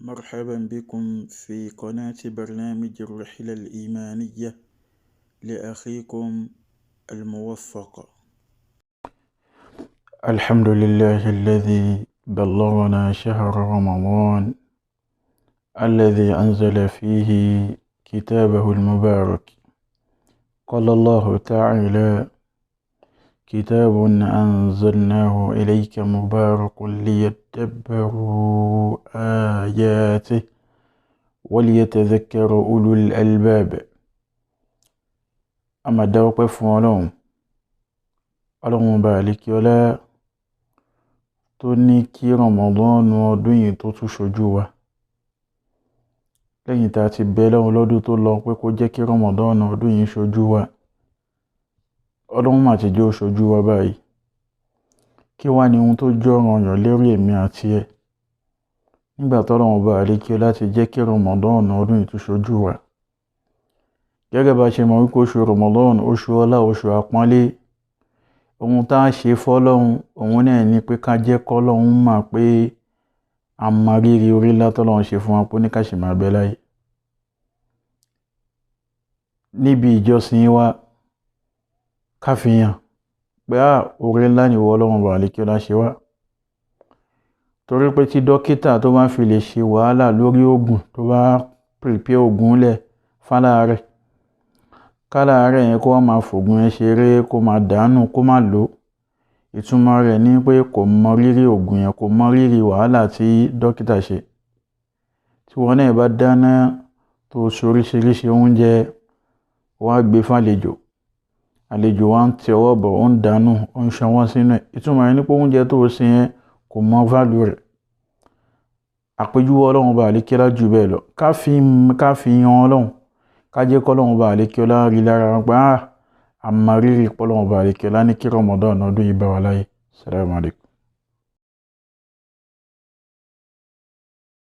مرحبا بكم في قناة برنامج الرحلة الإيمانية لأخيكم الموفق. الحمد لله الذي بلغنا شهر رمضان الذي أنزل فيه كتابه المبارك. قال الله تعالى: كتاب أنزلناه إليك مبارك ليدبروا آياته وليتذكر أولو الألباب. A máa dá ọpẹ́ fún Ọlọ́run, Ọlọ́run ọba àlékiọlá tó ní kí Ramadan ọdún yìí tó tún ṣojú wa, lẹ́yìn tá a ti bẹ lọ́hùn lọ́dún tó lọ pé kó jẹ́ kí Ramadan ọdún yìí ṣojú wa. Ọlọ́run mà ti jẹ́ ó ṣojú wa báyìí. Kí wá ni ohun tó jọ̀ranyàn lérí èmi àti ẹ nígbà tọ́lọ́run ọba àlékiọlá ti jẹ́ kí Ramadan ọdún yìí tún ṣojú wa? Gẹ́gẹ́ bá ṣe mọ̀ wípé oṣù Ramadan, oṣù ọlá, oṣù àpọ́nlé, ohun tá a ṣe fọ́lọ́run òun náà ni pé ká jẹ́ kọ́lọ́run mọ̀ pé a mọ rírì orí ńlá tọ́lọ́run ṣe fún wa pé ní ká ṣì máa bẹ láyé. Níbi ìjọsìn wa, ká fi hàn pé á orí ńlá ni ìwọ Ọlọ́run ọba àlékiọlá ṣe wá. Torí pé tí dókítà tó bá fi lè ṣe wàhálà lórí òògùn, tó bá prepare òògùn lẹ̀ fáláàárẹ̀, káláàárẹ̀ yẹn kó wá máa fògùn yẹn ṣeré, kó máa dànù, kó má lò ó, ìtumọ̀ rẹ̀ ni pé kò mọ rírì òògùn yẹn, kò mọ rírì wàhálà tí dókítà ṣe. Tí wọn náà bá dáná tó ṣoríṣiríṣi oúnjẹ, wá gbé fàlejò, àlejò wa ń ti ọwọ́ bọ̀, ó ń dànù, ó ń ṣanwọ́ sínú ẹ̀, ìtumọ̀ rẹ̀ ni pé oúnjẹ tó ṣe yẹn kò mọ value rẹ̀. Àpèjúwe Ọlọ́run ọba àlékiọlá jù bẹ́ẹ̀ lọ. Ká fi yan Ọlọ́run, ká jẹ́ kọ́lọ́run ọba àlékiọlá rí lára wọn pé a mọ rírì pọ́lọ́run ọba àlékiọlá ní kí Ramadan ọdún yìí bá wa láyé. Assalamu alaikum.